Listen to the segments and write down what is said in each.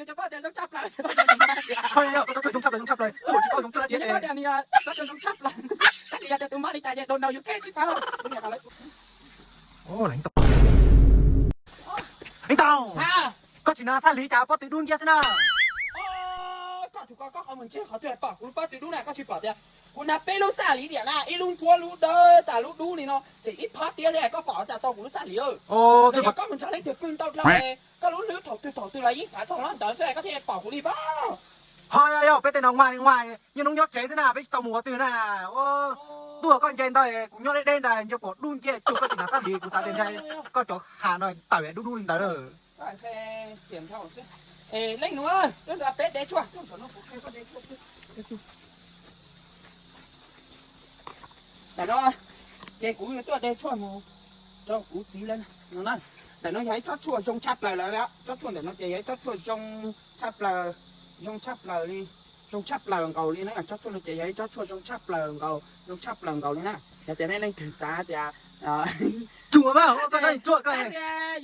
Ho yog koj tsob tshuaj zoo tshaj plaws, zoo tshaj plaws, tuaj tsis paub zoo tshuaj dab tsi ces. Leej tau, koj tsis na xaj li cas pob tw dub nciab xwb na. Koj tsis pom tias kuv na peb lub xaj li diam na, ib lub ntsuab lub dawb tas lub dub li no, tseem ib phab tiab li, koj pom cas tau kuv lub xaj li? Koj mus nrog leej twg pw ntau dhau, koj lub hlwb thaum twg thaum twg los yeej xav txog lub ntawd xwb koj thiaj pom kuv li pab. Ho yog peb tej no nquag nquag, nyob hnub nyob tsev xwb na, peb tsis tau mus ua twg na. Tuaj koj nce ntawd kuv nyob deb deb ntawd nco pom dub nciab, tsuas koj tsis na xaj li, kuv xav tias ntshe koj cov ha no tawm dub dub li ntawd na. Leej nus, peb de tshuaj. Ntawm no ces kuv yuav tuaj de tshuaj mus rau kuv txiv lawv no na. Ntawm no yog ib tsob tshuaj zoo tshaj plaws lawm, tsob tshuaj ntawm no ces yog ib tsob tshuaj zoo tshaj plaws, zoo tshaj plaws li, zoo tshaj plaws nkaus li na. Tsob tshuaj no ces yog ib tsob tshuaj zoo tshaj plaws nkaus, zoo tshaj plaws nkaus li na. Yog tias nej leej twg xav tias tsuas mas, koj tsob tshuaj koj,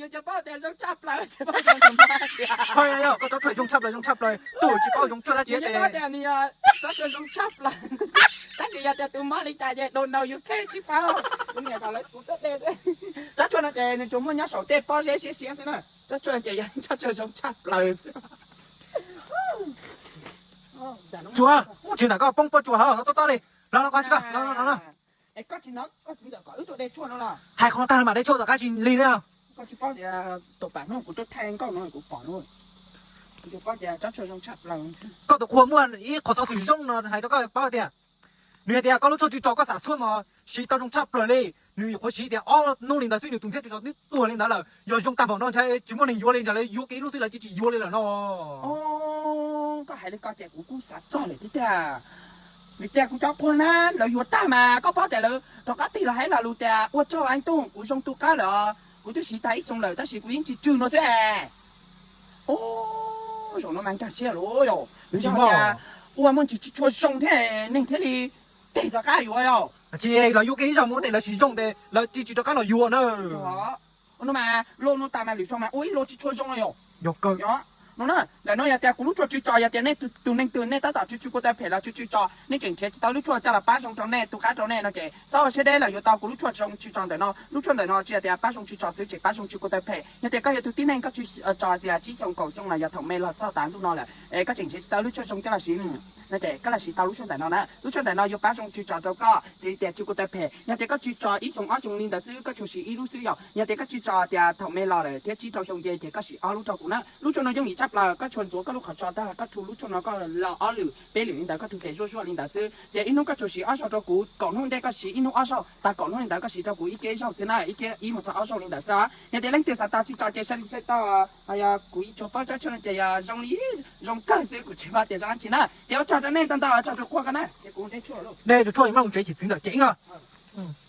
yus tsis paub tias zoo tshaj plaws, tsis paub zoo tshaj plaws, koj tsob tshuaj zoo tshaj plaws, zoo tshaj plaws, tuaj tsis paub zoo tshuaj dab tsi ces. Tsob tshuaj zoo tshaj plaws, tab sis yog tias tus mob li cas ces dua nraud yus thiaj tsis paub. Kuv niam kom lawv kuv tuaj de. Tsob tshuaj no ces nws tsuas muaj nyob saum tej pob zeb siab siab xwb na. Tsob tshuaj no ces yog tsob tshuaj zoo tshaj plaws xwb. Tsuas, tsis ntawm koj poob pob tsuas hauv tob tob li. Los los koj tsis koj los los los. Hais qhov no tag mam de tshuaj tom qab tsis li na. Koj tus qhua muaj ib qho xov xwm zoo no hais rau koj paub tias nws hais tias koj lub tshuaj tsw tso koj xam xuab mos siv tau zoo tshaj plaws li. Nws nyuam qhuav siv tias ob hnub li ntawd xwb nws tus ntxhiab tsw tso twb tuag li ntawd lawm. Yog zoo tag npaum no ntshai tsis muaj neeg yuav li, ntshai lawv yuav kiag ib lub xwb lawv cia li tsis yuav li lawm no. Koj hais li ko ces kuv kuj xav txog lawm thiab tiag. Vim tias kuv cov qhua na lawv yuav tag mas koj paub tias lawv rov qab tig los hais lo lus tias ua tsaug a tug, kuv zoo tu qab lawm, kuv twb siv tag ib xyoo lawm tab sis kuv yeej tsis tsw no xwb. Ub, zaum no mas nkag siab lawm yom, vim tias ua muaj ntsis tsis tshua zoo thiab neeg thiaj li tig rov qab yuav yom. Tsis los yuav kiag ib zaug mus tes lawv tsis zoo tes lawv cia tsis rov qab los yuav na. No mas lo no tas mas lwm zaug mas ua ib lo tsis tshua zoo no yom. Yog kawg. No na, ntawm no yog tias kuv lub tshuaj tsw tso, yog tias nej tus neeg twg nej tab tom tsw tsw kua taw phem los tsw tsw tso, nej tseem nrhiav tsis tau lub tshuaj coj los pab zoo rau nej tu qab rau nej no ces txhob ua siab deb los yuav tau kuv lub tshuaj zoo tsw tso ntawm no. Lub tshuaj ntawm no tsis yog tias pab zoo tsw tso xwb, tseem pab zoo tsw kua taw phem. Yog tias koj yog tus tib neeg koj tsw tso txia tsib xyoo kaum xyoo los yog thaum me los txog tav ntuj no lawm es koj tseem nrhiav tsis tau lub tshuaj zoo coj los siv, no ces koj los siv tau lub tshuaj ntawm no na. Lub tshuaj ntawm no yuav pab zoo tsw tso rau koj xws li tias tsw kua taw phem. Yog tias koj tsw tso ib xyoo ob xyoo li ntawd xwb koj tsuas siv ib lub xwb yom. Yog tias koj tsw tso tias thaum me los lawm thiab tsib rau xyoo nce ces koj siv ob lub rau kuv na. Lub tshuaj no yooj yim tshaj plaws, koj tsuas ntxuav koj lub qhov tso tag koj rhu lub tshuaj no koj lo ob lwm peb lwm li ntawd koj rhu tes zuaj zuaj li ntawd xwb ces ib hnub koj tsuas siv ob zaug rau kuv, kaum hnub ntej koj siv ib hnub ob zaug, tag kaum hnub li ntawd koj siv rau kuv ib keb zaug xwb na, ib keb ib mus txog ob zaug li ntawd xwb. Yog tias leej twg xav tau tsw tso ces sai li sai tau, yog kuv tsuas paub tsob tshuaj no ces yog zoo li zoo kawg xwb, kuv tsis paub tias zoo dab tsi na. Ces ua tsaug rau nej ntau ntau, ua tsaug rau qhua koj na. Nej tus tshuaj maj mus tsev chim txiv ntawm cev os.